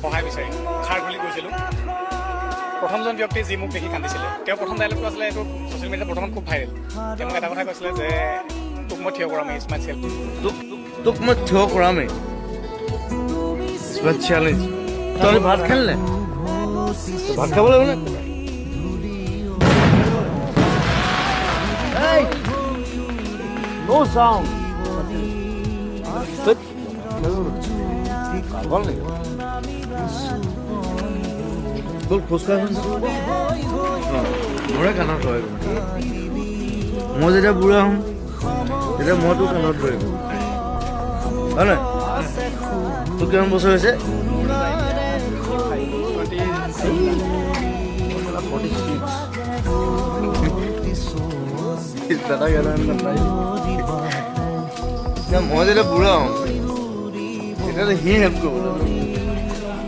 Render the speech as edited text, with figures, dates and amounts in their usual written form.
সহায় বিচাৰি খাৰঘুলিত গৈছিলোঁ। প্ৰথমজন ব্যক্তি যি মোক দেখি কান্দিছিলে, তেওঁ প্ৰথম ডাইলগটো আছিলে, এইটো ছ'চিয়েল মিডিয়াত বৰ্তমান খুব ভাইৰেল। তেওঁ মোক এটা কথা কৈছিলে যে তোক মই থিয় কৰাম, it's my self. তোক মই থিয় কৰামেই, চেলেঞ্জ। তই ভাত খালি নে? ভাত খাব লাগিব নে? No sound. পাগল নেকি? ব'ল, খোজকাঢ়। মোৰে কাণত ধৰিব। মই যেতিয়া বুঢ়া হ'ম, তেতিয়া মই তোৰ কাণত ধৰিম, হয় নহয়? তোৰ কিমান বছৰ হৈছে? 46। দাদা নাপায়। মই যেতিয়া বুঢ়া হ'ম, তেতিয়াহ'লে সি হেল্প কৰিব।